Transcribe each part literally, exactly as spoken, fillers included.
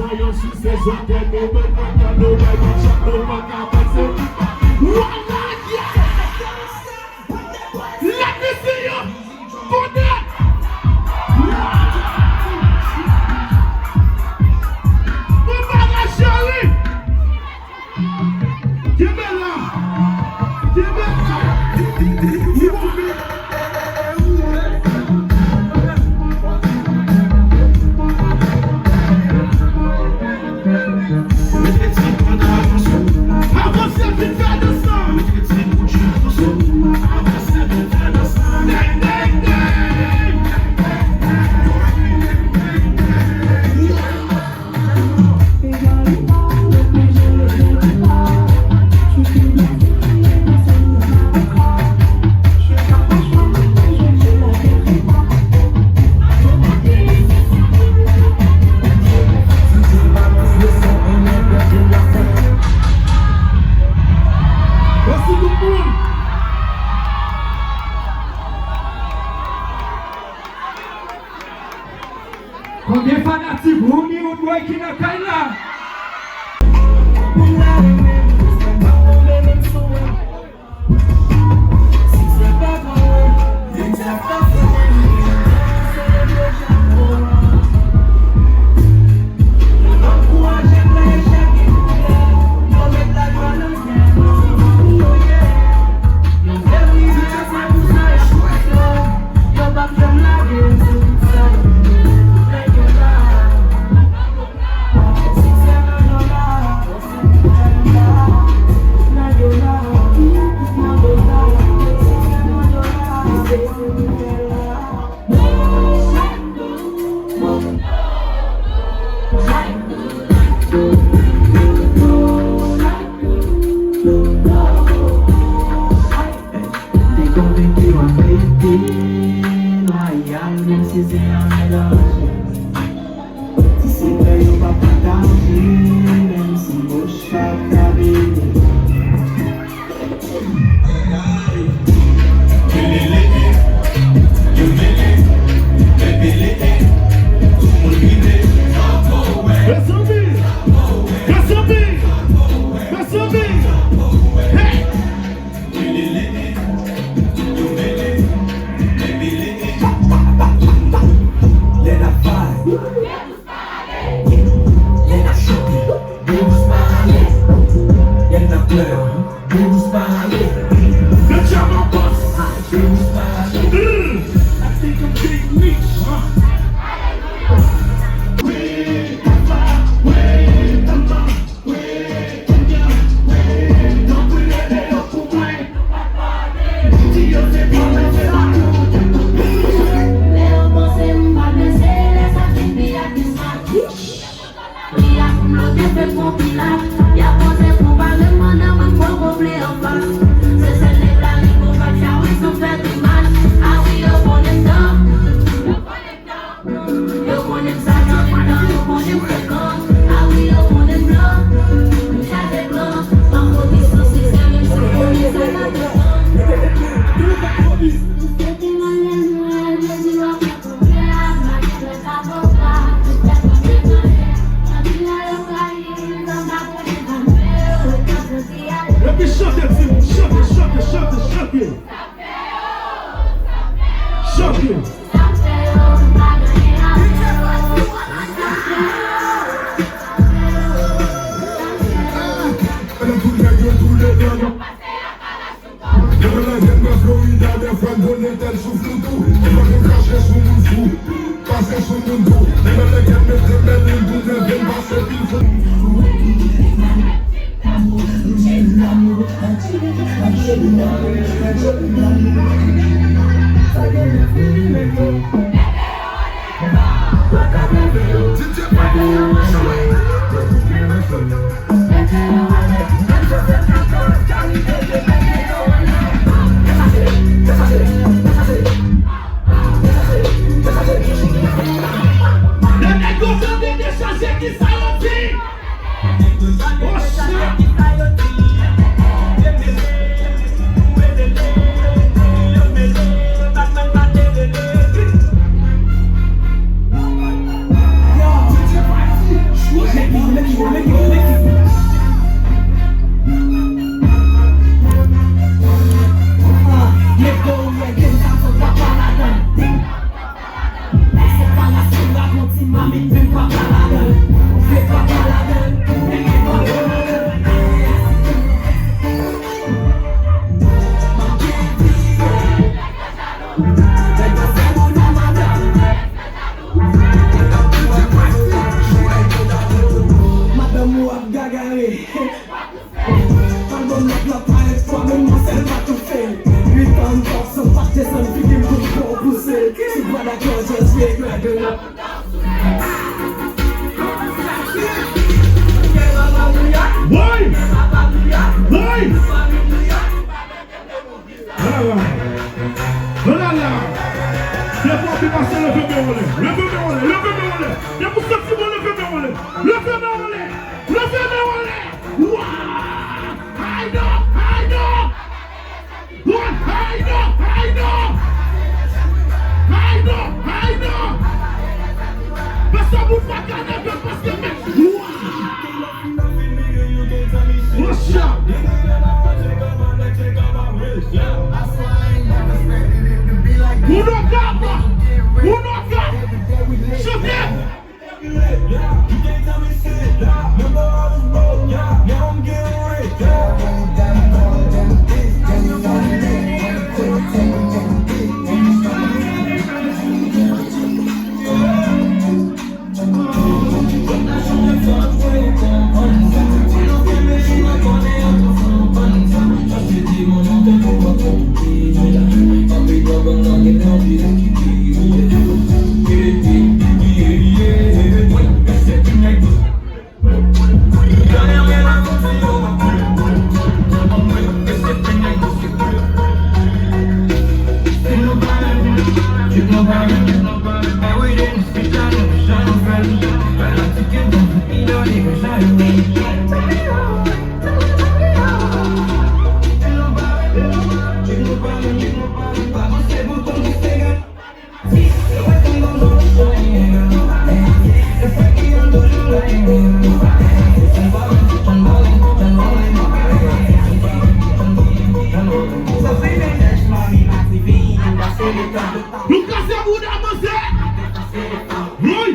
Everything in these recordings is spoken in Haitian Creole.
Yon sou sezon tèt nou, men mwen tande w bay yon chat nou pa ka pase. Wala, yeah! Let me see you! Kote? Bon bagay, cheri! Kenbe la! Kenbe la! Avanse vit fè dans lan. Avanse vit fè dans lan. Deng, deng, deng. Mèsi tout moun. Konbyen fanatik Rooney Woodboy ki nan kay la? Te konvenki w ap rete lwayal, menm si se an melanje. Ti sekrè yo pa pataje, menm si bouch pa ka bebe. Mezanmi! Mezanmi! Mezanmi! Hey! Lè n ap vibe, lè n ap chante, Bebous pa ale. Lè n ap plè, Bebous pa ale. Bebous pa ale. I think I'm Big Meech, huh? Epi chante, Tim, chante, chante, chante, chante. Chante. Florida, dèfwa n konnen tèl souf toutou. Dèfwa nou kache sou moun fou, pase sou moun tou. Lè lè gen mete bèl moun tou nève n pase pil fou. Lè nèg yo tande dechaje, kisa yo di? Oh, shit! Madanm ou ap gagare. Album la plat pa èk fwa, men mwen sèl pa toufe. Uit an m t ap san pa desann figi m pou m pran pouse. Si w pa dakò, just regret. Woy! Woy! Ala la! Ala la! Depi w ap pase, leve men w anlè. Leve men w anlè. Leve men w anlè. Depi w santi bon, leve men w anlè. Leve men w anlè. Leve men w anlè. Wa! Ay non! Ay non! Wa! Ay non! Ay non! Ay non! Ay non! Pase moun pa ka leve paske men. Wa! What's up? Ou nan kap! Ou nan kap! Chante! Nou kase bouda manzè. Woy!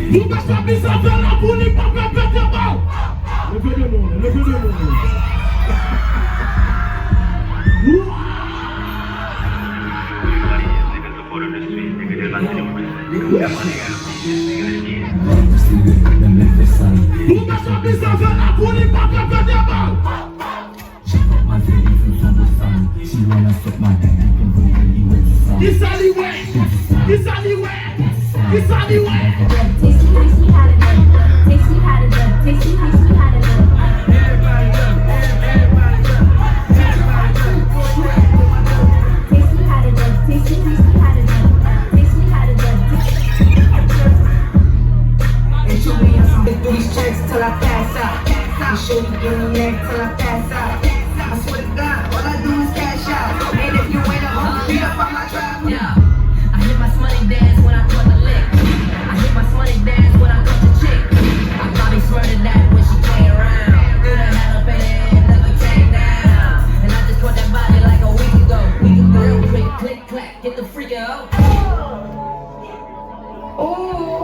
Nou pa sa bizan fè la pou li pa fè pete bal. Leve de moun, leve de moun. Ou pa sa bizan fè la pou li pa fè pete bal. Kisa li wè? Kisa li wè? Kisa li wè?